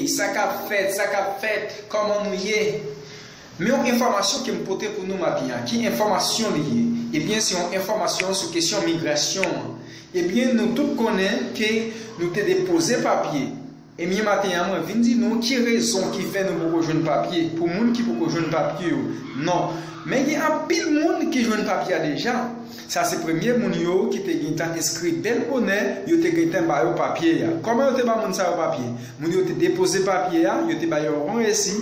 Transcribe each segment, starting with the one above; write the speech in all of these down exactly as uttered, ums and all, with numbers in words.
Sa k ap fèt, sa k ap fèt, kòman nou ye? Men yon enfòmasyon ke m pote pou nou maten an. Ki enfòmasyon li ye? Ebyen, se yon enfòmasyon sou kesyon migrasyon an. Ebyen, nou tout konnen ke nou te depoze papye. Ebyen, maten an, mwen vin di nou ki rezon ki fè nou poko jwenn papye, pou moun ki poko jwenn papye yo. Non. Men gen anpil moun ki jwenn papye a deja. Sa se premye moun yo ki te gentan enskri bèl bonè, yo te gentan ba yo papye a. Kòman yo te ba moun sa yo papye? Moun yo te depoze papye a, yo te ba yo yon resi.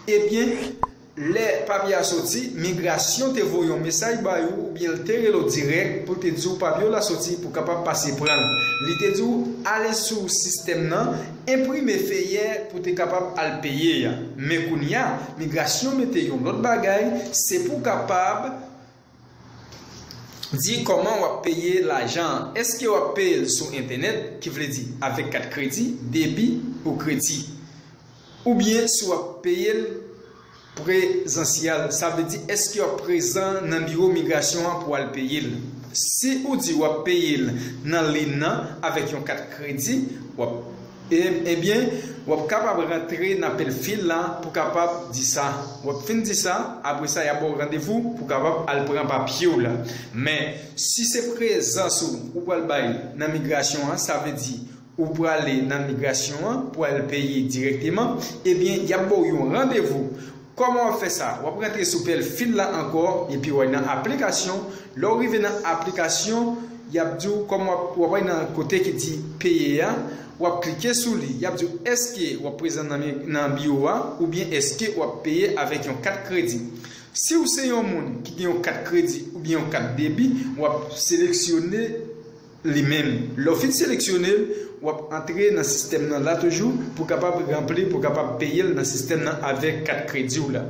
Ebyen, lè papye a soti, migrasyon te voye yon mesaj ba yo, oubyen l te rele w dirèk pou l te di w papye w la soti pou w kapab pase pran l. Li te di w ale sou sistèm nan, enprime feyè pou w te kapab al peye a. Men kounye a, migrasyon mete yon lòt bagay, se pou w kapab di kòman w ap peye lajan an. Èske w ap peye l sou entènèt, ki vle di avèk kat kredi, debi ou kredi? Oubyen si w ap peye l prezansyèl, sa vle di èske w ap prezan nan biwo migrasyon an pou w al peye l? Si ou di w ap peye l nan liy nan avèk yon kat kredi, w ap E, ebyen, w ap kapab rantre nan pèlfil la pou kapab di sa. W ap fin di sa, apre sa, y ap ba w randevou pou kapab al pran papye w la. Men, si se prezans ou ou pral bay nan migrasyon an, sa vle di ou prale nan migrasyon an pou al peye dirèkteman, ebyen, y ap ba w yon randevou. Kòman w ap fè sa? W ap rantre sou pèlfil la ankò, epi w al nan aplikasyon. Lè w rive nan aplikasyon, y ap di w kòman w ap, w ap al nan kote ki di peye a, w ap klike sou li. Y ap di w èske w ap prezan nan, nan biwo a, oubyen èske w ap peye avèk yon kat kredi. Si w se yon moun ki gen yon kat kredi oubyen yon kat debi, w ap seleksyone li menm. Lè w fin seleksyone l, w ap antre nan sistèm nan la toujou pou kapab ranpli, pou kapab peye l nan sistèm nan avèk kat kredi w la.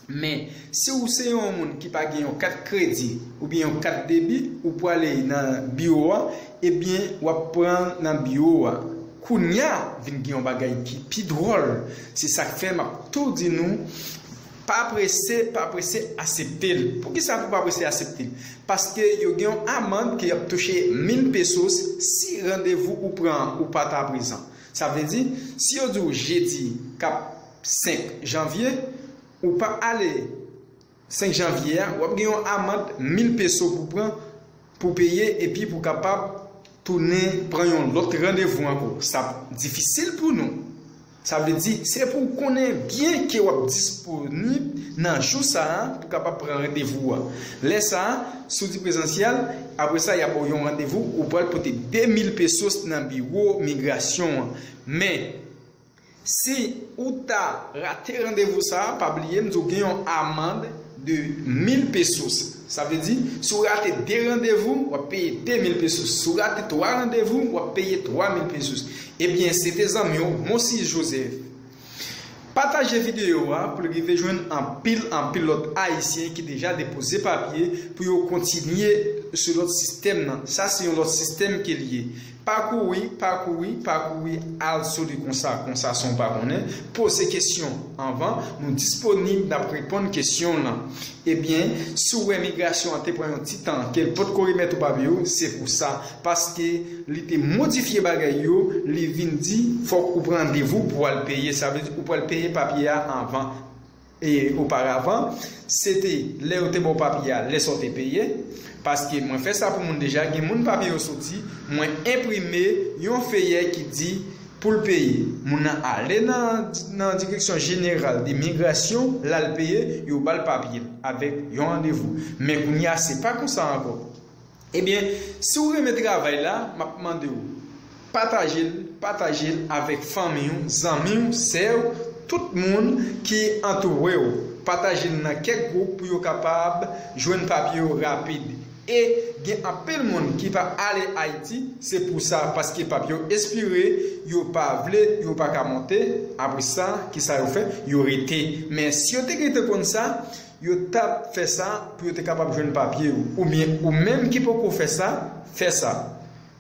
Men, si w se yon moun ki pa gen yon kat kredi oubyen yon kat debi, ou prale nan biwo a, ebyen, w ap pran nan biwo a. Kounye a, vin gen yon bagay ki pi dwòl. Se sa k fè m ap tou di nou, pa prese, pa prese aksepte l. Poukisa pou pa prese aksepte l? Paske yo gen yon amann ke y ap touche mil pesos si randevou ou pran an ou pa ta prezan. Sa vle di, si yo di w jedi k ap senk janvye, ou pa ale senk janvye a, w ap gen yon amann mil peso pou pran, pou peye, epi pou kapab tounen pran yon lòt randevou ankò. Sa ap difisil pou nou. Sa vle di, se pou w konnen byen ke w ap disponib nan jou sa a pou kapab pran randevou a. Lè sa a, si w di prezansyèl, apre sa, y ap ba w yon randevou, ou pral pote de mil pesos nan biwo migrasyon an. Men, si ou ta rate randevou sa a, pa bliye m di w gen yon amann de mil pesos. Sa vle di, si w rate de randevou, w ap peye de mil pesos. Si w rate twa randevou, w ap peye twa mil pesos. Ebyen, se te zanmi w, Monsis Joseph. Pataje videyo a pou l rive jwenn anpil, anpil lòt Ayisyen ki deja depoze papye pou yo kontinye sou lòt sistèm nan. Sa se yon lòt sistèm ke l ye. Pa kouri, pa kouri, pa kouri, al sou li konsa, konsa san w pa konnen. Poze kesyon anvan, nou disponib, n ap reponn kesyon w lan. Ebyen, si w wè migrasyon an te pran yon ti tan, ke l potko remèt ou papye w, se pou sa. Paske li te modifye bagay yo, li vin di, fòk ou pran randevou pou w al peye. Sa vle di, ou pral peye papye a anvan. E oparavan, se te lè yo te ba w papye a, lè sa w te peye. Paske mwen fè sa pou moun deja, gen moun papye yo soti, mwen enprime yon feyè ki di pou l peye. Moun nan ale nan, nan direksyon jeneral de migrasyon, l al peye, yo ba l papye l avèk yon randevou. Men kounye a, se pa konsa ankò. Ebyen, si w renmen travay la, m ap mande w, pataje l, pataje l avèk fanmi w, zanmi w, sè w, tout moun ki antoure w. Pataje l nan kèk gwoup pou yo kapab jwenn papye yo rapid. E gen anpil moun ki pa ale Ayiti, se pou sa, paske papye yo espire, yo pa vle, yo pa ka monte, apre sa, kisa yo fè? Yo rete. Men si yo te gentan konn sa, yo t ap fè sa pou yo te kapab jwenn papye yo. Oubyen ou menm ki poko fè sa, fè sa.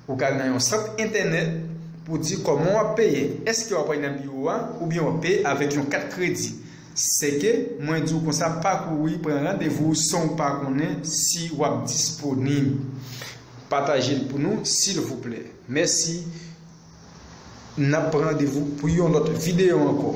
Ou ka al nan yon sant entènèt pou di kòman w ap peye. Èske w ap peye nan biwo a oubyen w ap peye avèk yon kat kredi? Sèke mwen di w konsa, pa kouri, pran randevou san w pa konnen si w ap disponib. Pataje l pou nou, silvouplè. Mèsi. N ap pran randevou pou yon lòt videyo ankò.